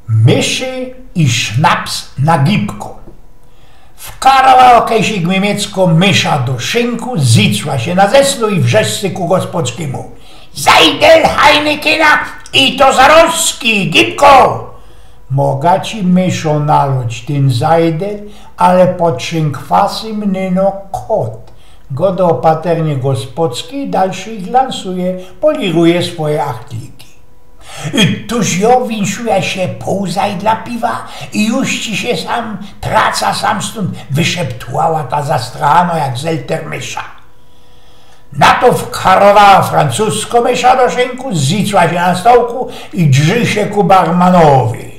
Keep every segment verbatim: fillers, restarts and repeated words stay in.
Myszy i sznaps na gibko. Wkarowa kejsik miymiecko mysza do szynku, zicła sie na zeslu i wrzeszczy ku gospodskimu: „Zajdel, Hajnykina, i to zarozki, gibko!” „Moga ci, myszo, naloć tyn zajdel, ale potrzynkwasy mny no kot”, godo opaternie gospodski i dalszy ich lansuje, poliruje swoje achtliki. „Tuż jo, winszuja, sie poł zajdla piwa i już ci sie sam traca sam stōnd”, wyszeptła ta zastrachano jak zelter mysza. Na to wkarowa francusko mysza do szynku, zicła sie na stołku i drzi sie ku barmanowi.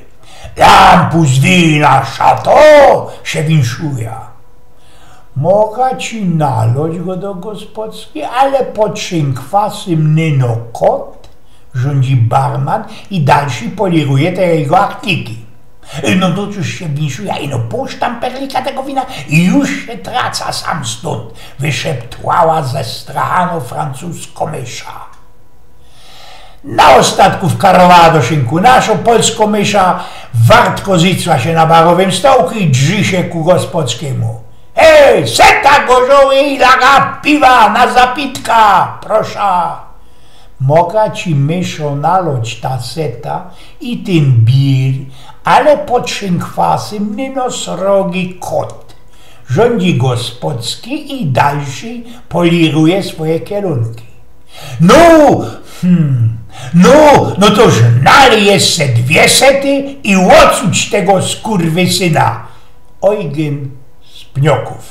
„Lampus wina, szato!” sie winszuja. „Moga ci naloć”, godo gospodski, „ale potrzynkwasy mny no kot”, rządzi barman i dalszy poliruje te jego achtliki. „No to już sie winszuja, ino poł sztamperlika tego wina i już sie traca sam stōnd”, wyszeptła zestrachano francusko mysza. Na ôstatku wkarowa do szynku naszo polsko mysza, wartko zicła sie na barowym stołku i drzi sie ku gospodskimu: „Hej, seta gorzołej laga piwa na zapitka, prosza!” „Moga ci, myszo, naloć ta seta i tyn bir, ale potrzynkwasy mny no srogi kot”, rządzi gospodski i dalszy poliruje swoje kielōnki. „No, hmm, no, no toż nalij jeszcze dwie sety i ôcuć tego skurwysyna”. Ojgyn z Pniokōw.